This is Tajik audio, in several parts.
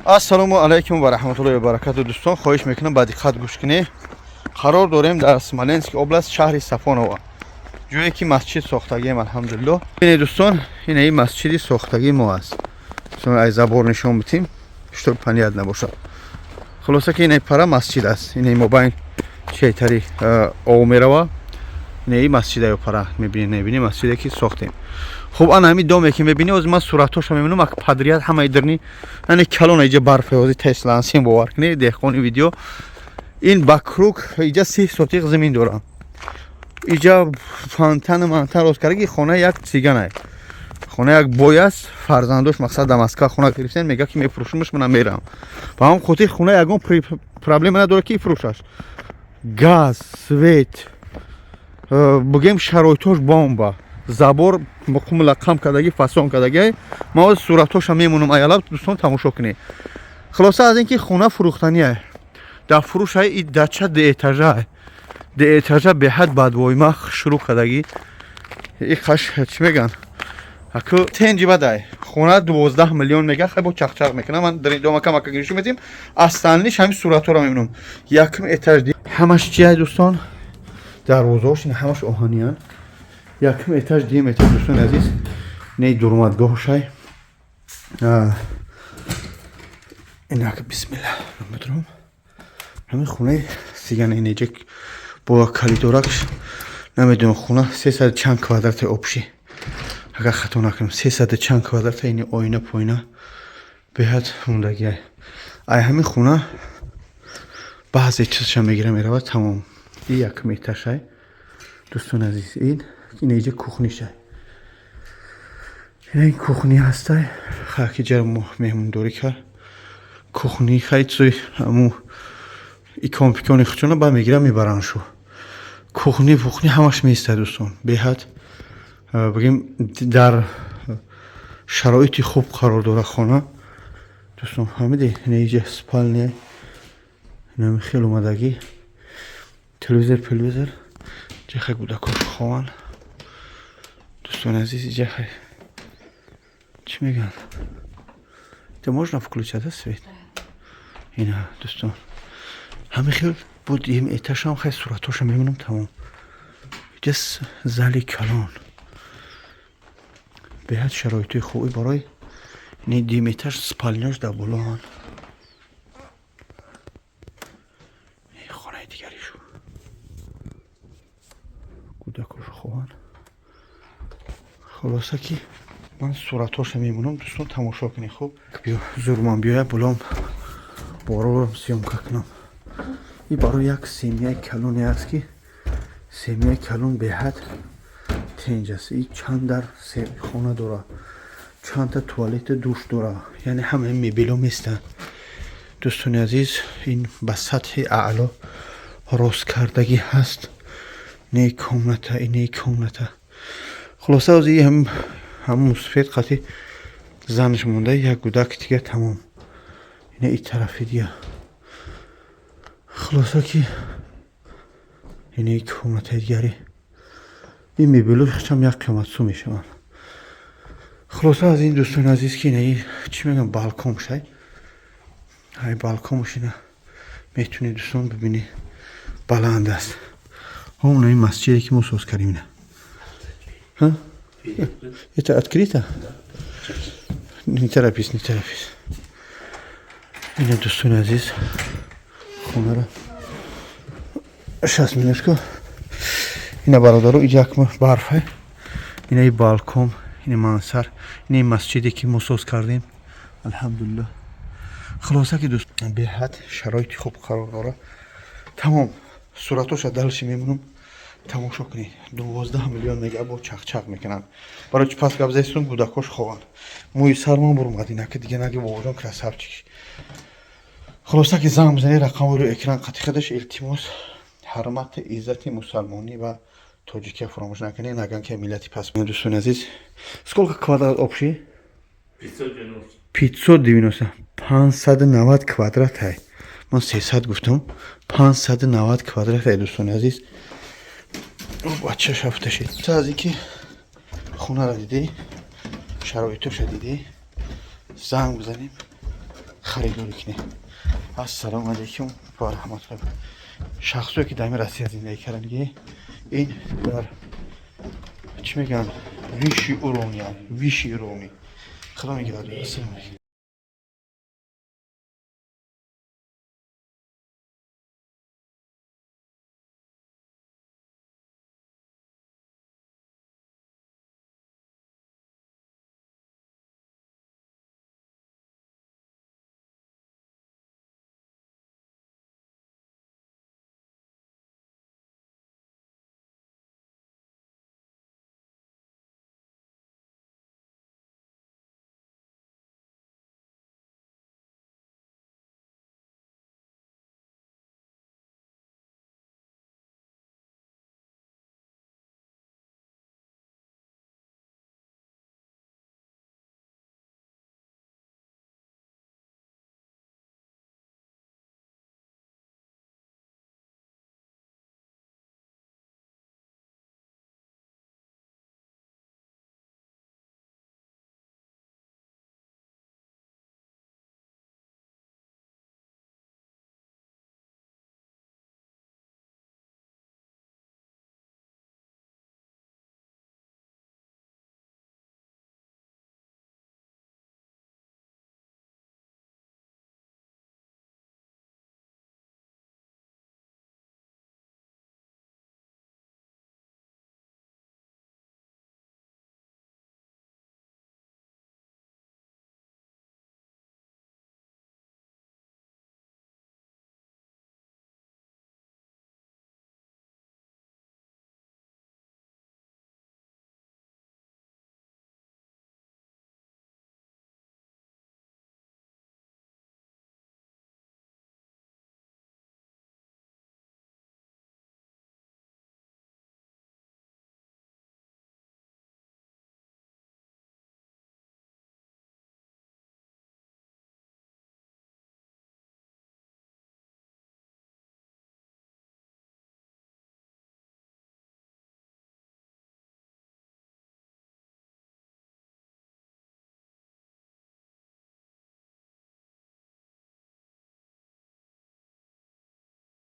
Ассалому алайкум ва раҳматуллоҳи ва баракату. Дӯстон, хоҳиш мекунам, ба диққат гӯш кунед. Қарор дорем дар Смоленский область, шаҳри Сафоново, ҷое ки масҷид сохтагием, алҳамдулилло. Бинед, дӯстон, ин ин масҷиди сохтагии мо аст. Ай забор нишон битим, чтоб понятно набошад. Хулоса ки инаи пара масҷид аст, инаи мобайн четари ов мерава, инаи масҷида пара мебинед, мебинед масҷиде ки сохтем. Хуб, ана ҳамин доме ки мебинӣ, ози ман суратҳоша мебинам, ак подряд ҳамаи дирни ане калона. Иҷа барфе ози теслансин, бовар кунед, деҳқони видео. Ин ба круг иҷа 30 сотиқ замин дорам, иҷа фонтан мантан рост кардаги. Хона як цыган ай, хона як бой аст, фарзандош, мақсад, дар Москва хона гирифтен, мега ки мефурӯшумаш, мана мерам. Ба ҳам хотир хона ягон проблема надорад ки фурӯшаш. Газ, свет, бигем, шароитош бомба, забор мулаққам кардаги, фасон кардаги. Ман оз суратҳоша мемонам аялаб, дӯстон, тамошо кунед. Хулоса аз ин ки хона фурӯхтания, дар фурӯшай. И дача дуэтажа, дуэтажа, беҳад бадвойма шурӯъ кардагӣ. И қаш чӣ меган, аку тенҷи бадай. Хона 12 миллион мега, хай бо чақчақ мекунам. Ман дар идома камака нишон медиҳем. Астанлиш ҳамин суратҳоро мебинам. Якум этаж ҳамаш чия, дӯстон, дарвозаош ҳамаш оҳаниян. Якум этаж, дуюм этаж, дӯстони азиз, не дурмадгоҳшай. Инак, бисмилла, медурам. Ҳамин хонаи цыган инеҷа бо коридоракш. Намедонам, хона сесад чанд квадрати общий, агар хато накунам, сесаду чанд квадрата. Ини оина поина беҳад мондагиай. Ай ҳамин хона баъзе чизша мегира, меравад, тамом. И якум этажай, дӯстони азиз. Ин инеҷа кухнишай, ин кухни ҳастай. Хаки ҷара меҳмондорӣ кард, кухни хай чизои ҳаму икон пикони хучона ба мегирам, мебаранд шу. Кухни пухни ҳамаш меистад, дӯстон, беҳад, бигем, дар шароити хуб қарор дорад хона. Дӯстон, фаҳмиди, инаиҷа спальня, инами хел омадагӣ, телевизор пелевизор, ҷахай кӯдакош хованд. Дӯстони азиз, иҷа хай чӣ мегӯянд, это можно включать, да, свет? Ина, дӯстон, ҳамин хел буд. Им этажам хай суратҳоша мебинам, тамом. Иҷа зали калон, беҳад шароитҳои хубӣ барои ини. Дим этаж, спальняш дар болоанд. Хонаи дигаришу кӯдакош хованд. Хулоса ки ман суратҳоша мемонам, дӯстон, тамошо кунед. Хуб, биё, зурман биёя булом борорам съёмка кунам. И барои як семьяи калоне аст ки семьяи калон беҳад тенҷ аст. И чанд дар хона дора, чандта туалету душ дора, яъне ҳамаи мебело местанд. Дӯстони азиз, ин ба сатҳи аъло росткардагӣ ҳаст. Не комната, не комната. Хулоса, ози ҳам мусфед қати занаш монда, як кӯдак дига, тамом. Ина и тарафи дига. Хулоса ки ина и комнатаи дигари. Ин мебело хичам як қимат су мешаванд. Хулоса аз ин, дӯстони азиз, ки ина чӣ мегӯям, балкон шай, ҳай балконш ина метунед, дӯстон, бибинед, баланд аст. Ҳомна ин масҷиде ки мо соз кардем, ина. Это открыто? Не торопись, не торопись. Ина, дӯстони азиз, хонара. Сейчас, минутку. Ина, бародаро, иҷа акма барфа. Ина и балкон, ина мансар, ина масҷиде ки мо соз кардем. Алҳамдулиллоҳ. Хулоса ки, дӯст, беҳад шароити хуб қарор дорад. Тамом, суратоша дальше мемонам, тамошо кунед. 12 миллион мега, бо чақчақ мекунанд. Барои чи пас гап зестун, кӯдакош хованд. Мӯи сармон бурмад, инаки дига наги, бобоҷон, красавчик. Хулоса ки занг бизанед, рақамҳои рӯи экран қати худаш. Илтимос, ҳурмати иззати мусалмонӣ ва тоҷикия фаромӯш накунед, наган ки миллати пас. Дӯстони азиз, сколько квадрат общий? 590. 590, 590 квадрат ҳай. Ман 300 гуфтам, 590 квадрат ҳай, дӯстони азиз. Бача шафташид. Аз ин ки хонаро дидӣ, шароитоша дидӣ, занг бизанем. Харидорӣ кунед. Ассалому алайкум ва раҳматуллоҳ. Шахсое, ки дар ин Россия зиндагӣ карданги, ин дар чӣ мегӯянд, высший уровня, высший уровни. Худо мегирад. Ассалому алайкум.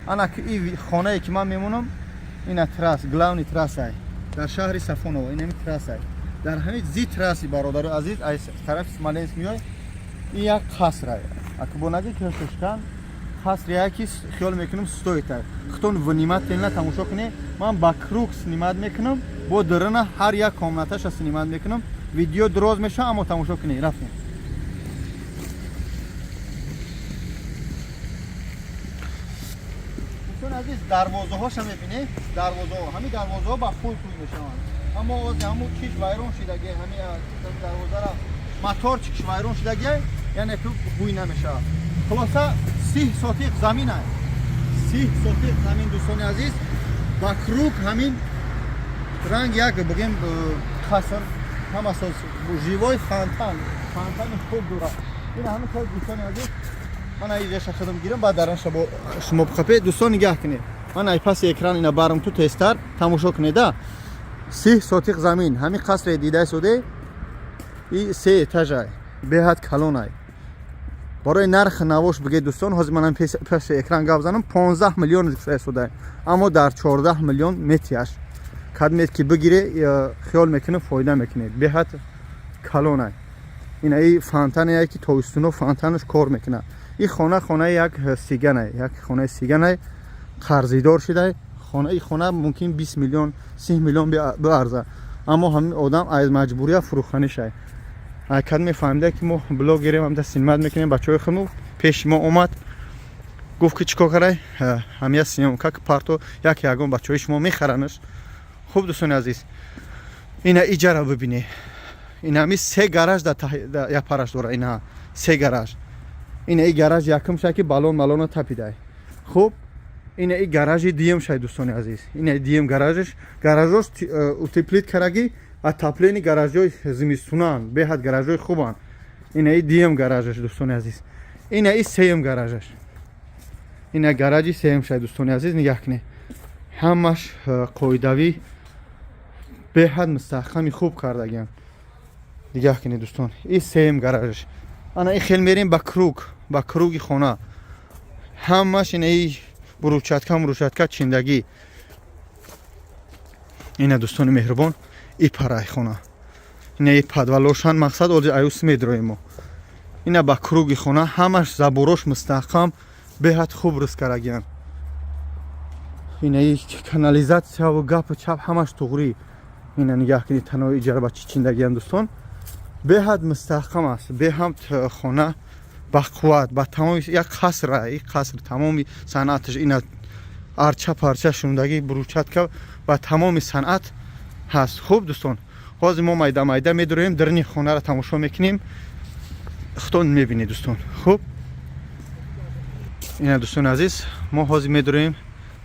Ана ки и хонае, ки ман мемонам, ина трасс, главный трассай дар шаҳри Сафоново. Инами трассай, дар ҳамин зи трасси, бародари азиз, аз тарафи Смоленск меой, ин як қасрай. Акбонаги киршошкан қасрия, ки хиёл мекунам, стоит ай. Худтон внимательно тамошо кунед. Ман ба круг снимать мекунам, бо дрона ҳар як комнаташа снимать мекунам. Видео дроз мешава, аммо тамошо кунед. Рафтем. Дӯстони азиз, дарвозаҳоша мебинед, дарвозаҳо, ҳамин дарвозаҳо ба пул пул мешаванд, аммо ози ҳамун чиш вайрон шидаги, ҳамин дарвозара моторчикш вайрон шидаги, яъне ки ҳуй намешавад. Хулоса, 30 сотиқ замин ай, 30 сотиқ замин, дӯстони азиз. Ба круг ҳамин ранг як бигем қаср, ҳама соз, живой фонтан, фонтани хуб дорад. Ин ҳамин кор, дӯстони азиз. Ман айжаша худам гирам, баъд даранша бо шумо бихапе. Дӯстон, нигаҳ кунед, ман ай паси экран ина барам, ту тезтар тамошо кунеда. 30 сотиқ замин, ҳамин қасре дидаи соде, и се этажай, беҳад калонай. Барои нархи навош бигед, дӯстон, ҳозир манам пеши экран гап занам, 15 миллион содай, аммо дар 14 миллион метияш. Кадмет ки бигире, хиёл мекунем, фоида мекунед. Беҳад калонай. Ина и фонтане, ки тобистуно фонтанаш кор мекунад. И хона хонаи як сиганай, як хонаи сиганай, қарзидор шидай. И хона мумкин 20 миллион, 30 миллион биарза, аммо ҳамин одам аз маҷбурия фурӯхтанӣ шай. Кад мефаҳмида, ки мо блогерем, ҳамда снимать мекунем бачаҳои худмо, пеши мо омад, гуфт, ки чӣ кор карай, ҳамия съёмка парто, як ягон бачаҳои шумо мехаранаш. Хуб, дӯстони азиз, ина иҷара бибине. Ина ҳами се гараж дар япараш дора. Ина се гараж. Ина и гараж якум шай, ки балон малона тапидай. Хуб, ина и гаражи дуюм шай, дӯстони азиз. Ина дуюм гаражиш. Гаражош утеплить караги, отопление, гаражҳои зимистунан, беҳад гаражҳои хубанд. Ина и дуюм гаражаш, дӯстони азиз. Ина и сеюм гаражаш. Ина гаражи сеюм шай, дӯстони азиз, нигаҳ кунед, ҳамаш қоидавӣ, беҳад мустаҳками хуб кардагиам. Нигаҳ кунед, дӯстон, и сеюм гаражаш. Ана и хел мерем ба круг. Ба круги хона ҳамаш инаи брусчатка, мрусчатка чиндагӣ. Ина, дӯстони меҳрубон, и парай хона, инаи подвалошан. Мақсад, ози аюс медроем мо. Ина ба круги хона ҳамаш заборош мустаҳкам, беҳад хуб рӯз карагиян. Инаи канализатсияву гапу чап ҳамаш туғрӣ. Ина нигаҳ кунед, танои иҷара ба чӣ чиндагиян, дӯстон. Беҳад мустаҳкам аст, беҳам хона бақувват, ба тамоми як қасра. И қаср тамоми санъаташ ина арча парча шундагӣ, брусчатка ба тамоми санъат ҳаст. Хуб, дӯстон, ҳозир мо майда майда медуроем, дарини хонаро тамошо мекунем, худтон мебинед, дӯстон. Хуб, ина, дӯстони азиз, мо ҳозир медуроем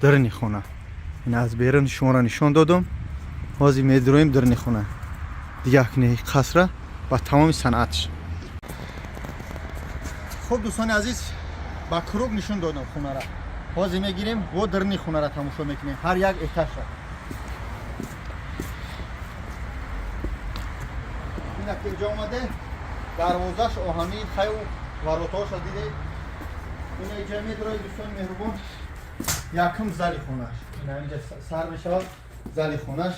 дарини хона. Ина аз берун шуморо нишон додум, ҳозир медуроем дарини хона. Дигаҳ кунед қасра ба тамоми санъатш. Хуб, дӯстони азиз, ба круг нишон додам хонара. Ҳозир мегирем, во дарини хонара тамошо мекунем, ҳар як этажра. Ина ки инҷо омаде, дарвозаш оҳанӣ, хаю воротаоша дидед. Ина иҷа медрои, дӯстони меҳрубон, якум зали хонаш. Ина инҷа сар мешавад зали хонаш.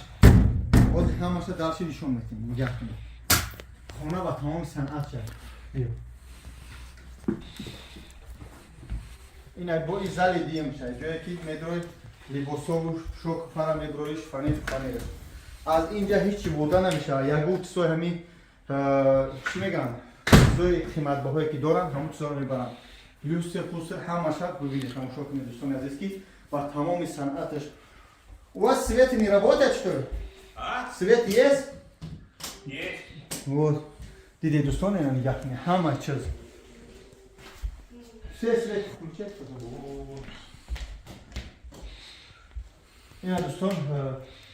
Ҳозир ҳамаша дарши нишон метем. Нигаҳ кунед, хона ба тамоми санъат шад. Ина бо и зали дигам мешавад, ҷое ки медрои либосову шок фара меброи, шифанер фанер. Аз инҷа ҳеҷ чи бурда намешавад. Ягон чизои ҳамин, чӣ мегӯянд, чизои қиматбаҳое ки доранд, ҳамон чизоро мебаранд. Люстр пустр ҳамаша бибинед, тамошо кунед, дӯстони азиз, ки ба тамоми санъаташ. У вас свет не работает, что ли? А? Свет есть? Есть. Вот дидед, дӯстон, ина нигаҳ кунед, ҳама чиз, все свет включать. Ина, дӯстон,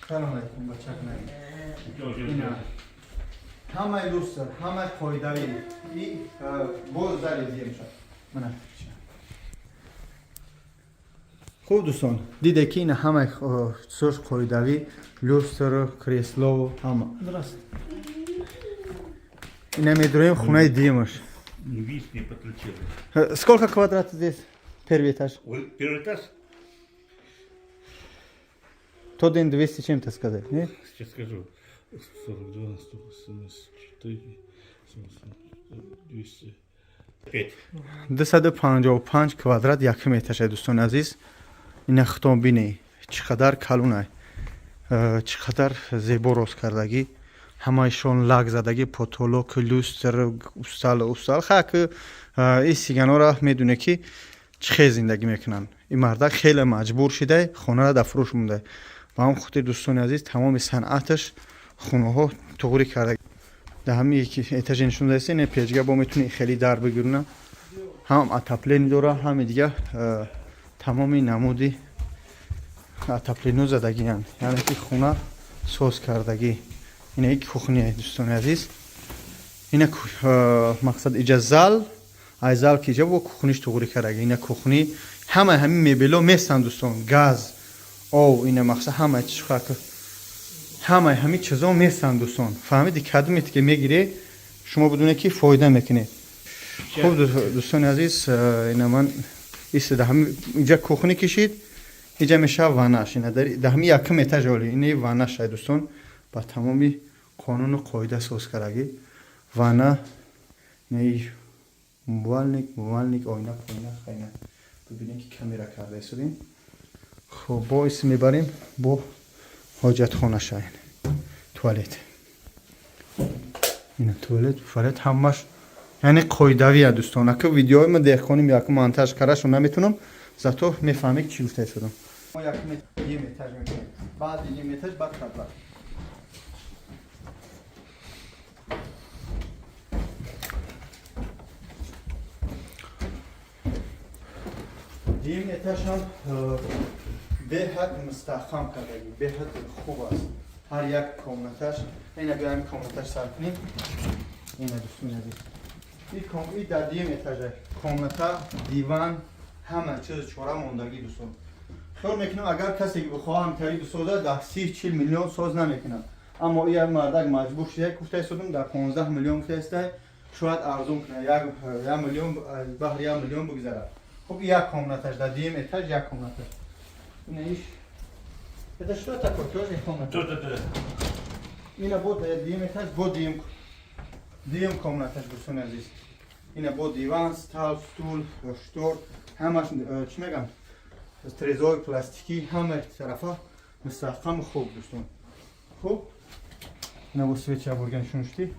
салом алейкум, бачак. Ина ҳамаи люстр, ҳамаи қоидавӣ. И боз зали дия мешавад. Мана, хуб, дӯстон, диде ки ина ҳамаи чизош қоидавӣ: люстр, кресло, ҳама. Здравствуйте. Ина медроем хонаи дуюмаш. Видишь, не подключил. Сколько квадрат здесь? Первый этаж. Ой, первый этаж? Тот день 200 чем-то сказать, нет? Сейчас скажу. 42, 184, 205. 255 квадрат якум этажа, дӯстони азиз. Ина худтон бинед, чӣ қадар калунай, чӣ қадар зебо рост кардагӣ, ҳамаишон лак задагӣ, потолок, люстр, устал устал. Хак ин сиганора медоне ки чӣ хел зиндагӣ мекунанд. Ин мардак хеле маҷбур шида, хонара дар фурӯш монда. Ба ҳам хотир, дӯстони азиз, тамоми санъаташ хонаҳо туғрӣ карда. Дар ҳамин этаже нишон даста, ин печга бо метуни хеле дар бигирна, ҳам отопление дора, ҳами дига тамоми намуди отопление задагиянд, яъне ки хона соз кардагӣ. Ина ик кухня, дӯстони азиз. Ина мақсад, иҷа зал, ай зал ки иҷа бо кухниш туғрӣ кардагӣ. Ина кухни, ҳама ҳамин мебело местанд, дӯстон, газ, ов, ина мақсад, ҳама ҳамаи ҳамин чизо местанд, дӯстон. Фаҳмиди, кадомете ки мегиред, шумо бидонед ки фоида мекунед. Хуб, дӯстони азиз, ина ман истода инҷа кухни кишид, инҷа мешавад ваннаш. Ина дар ҳамин якум этаж оли ини ваннаш ай, дӯстон, ба тамоми қонуну қоида соз кардагӣ ванна, инаи умывальник, умывальник, оина, поина. Хайна бибинем ки камера карда истодем. Хуб, бо исм мебарем бо ҳоҷатхона шайн, туалет. Ина туалет, туалет ҳамаш яъне қоидавия, дӯстон. Ака видеои ма деҳқоним як монтаж карашо наметунам, зато мефаҳмед чӣ гуфта истодам. Мо якум этаж мекунем, баъди ем этаж, баъд подвал. Дуюм этаж ҳам беҳад мустаҳкам кардагӣ, беҳад хуб аст ҳар як комнаташ. Ина биё, ҳамин комнаташ сар кунем. Ина, дӯстони азиз, и дар дуюм этажа комната, диван, ҳама чиз чора мондагӣ. Дӯстон, хиёл мекунам, агар касе ки бихоҳа ҳамтари бисозад, дар 30-40 миллион соз намекунад. Аммо и мардак маҷбур шуда, гуфта истодам, дар 15 миллион гуфта истай. Шояд арзон кунад, 1 миллион, баҳри 1 миллион бигзарад. Хуб, як комнаташ дар дуюм этаж, як комнаташ. Ина иш, это что такое? Тоже комната? Тоже, да. Ина бо дуюм этаж, бо дуюм комнаташ, дӯстони азиз. Ина бо диван, стол, стул, штор, ҳамаш, чӣ мегам, трезои пластикӣ, ҳама тарафа мустаҳкам. Хуб, дӯстон, хуб, ина бо свеча бурган шунушти,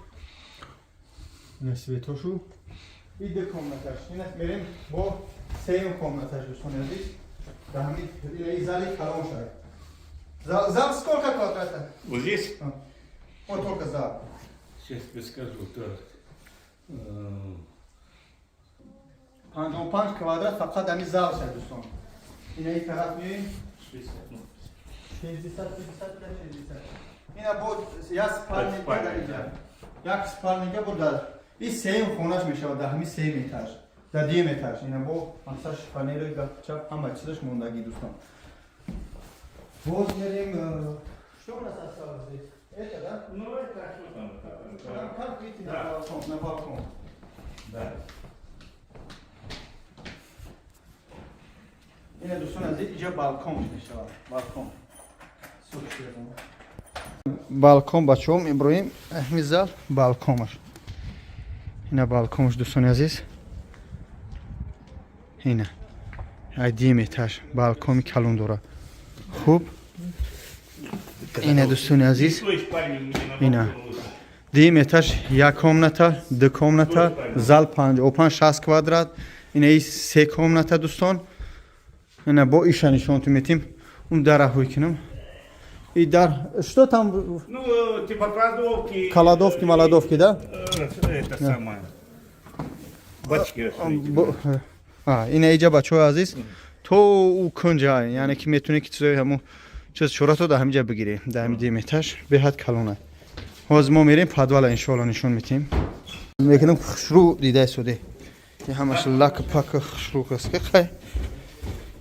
ина светошу. И ду комнаташ. Ина мерем бо сеюм комнаташ, дӯстони азиз. Дар ҳамин ина и зали калон шавад. Зал сколько квадрата? Вот здесь? Вот только зал. Сейчас тебе скажу. Так. 55 квадрат фақат ҳамин зал шад, дӯстон. Ина и тараф меоем. 60, ну, 60, 50, 60. Ина бо як спальня дар инҷа, як спальня бо дар и сеюм хонаш мешавад, дар ҳамин сеюм этаж, дар дуюм этаж. Ина бо мақсад шифоньери, гапчап, ҳама чизаш мондагӣ, дӯстон. Боз мерем. Что у нас осталось здесь? Это, да? Ну, это что там? Там как выйти на балкон, на балкон? Да. Ина, дӯстон азиз, иҷа балкон мешавад, балкон, балкон. Бачаҳом, Иброҳим, ҳамин зал балконаш. Ина балконаш, дӯстони азиз. Ина ай дуюм этаж балкони калон дорад. Хуб, ина, дӯстони азиз. Той спальни мне на Ина. балкон лучше. Дуюм этаж, як комната, ду комната, зал 55-60 квадрат. Ина и се комната, дӯстон. Ина бо иша нишонту метим. Он дара ҳуй кунам, и дар что там? Ну, типа кладовки. Кладовки, маладовки, да? Это самое. Бачки. Ина иҷа, бачаҳои азиз, то ӯ кунҷа, яъне ки метавонӣ ки чизои ҳамун чиз чорато дар ҳамиҷа бигирӣ. Дар ҳами дуюм этаж беҳад калона. Ҳозир мо мерем подвала, иншоалло, нишон метиҳем. Мекунам, хушрӯ дида истоде, и ҳамаш лак пак хушрӯ аст, ки хай,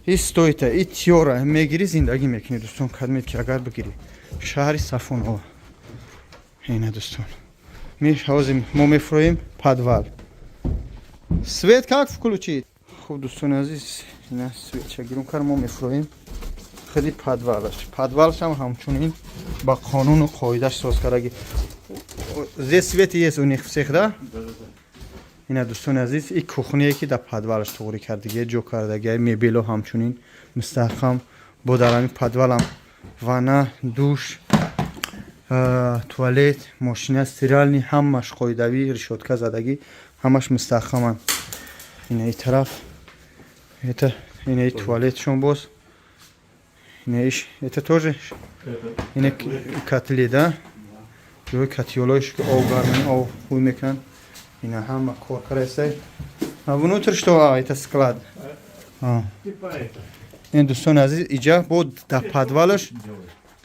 и стоита и тиёра мегирӣ, зиндагӣ мекунӣ, дӯстон. Кадмед ки агар бигирӣ, шаҳри Сафонова. Ина, дӯстон, ҳозир мо мефуроем подвал. Свет как включить? Хуб, дӯстони азиз, ина светча гирум кар, мо мефуроем худи подвалаш. Подвалшам ҳамчунин ба қонуну қоидаш соз кардаги. Здесь свет есть у них всех, да? Ина, дӯстони азиз, и кухняе ки дар подвалаш туғрӣ кардагия, ҷо кардагия, мебело ҳамчунин мустаҳкам. Бо дар ҳамин подвалам ванна, душ, туалет, мошина стиральный, ҳамаш қоидавӣ, решётка задагӣ, ҳамаш мустаҳкаманд. Ина и тараф, это ина и туалетшон боз. Ина иш, это тоже ина котли, да, ҷои котёлош ки об гармани, об ҳуй мекунанд. Ина ҳама кор карасай. А внутри что? А, это склад. А. Типа это. Ин, дӯстони азиз, иҷа бо дар подвалаш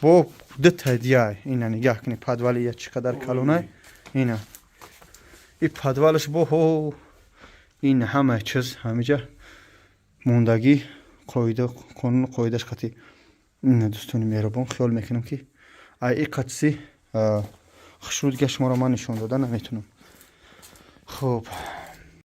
бо дута дия. Ина нигаҳ кунед, подвали я чӣ қадар калонай. Ина и подвалаш бо ҳо, ин ҳама чиз ҳамиҷа мондагӣ, қоида, қонуну қоидаш қатӣ. Ина, дӯстони меҳрубон, хиёл мекунам, ки ай и қатси хушрӯ дига шуморо ман нишон дода наметунам. Хуб.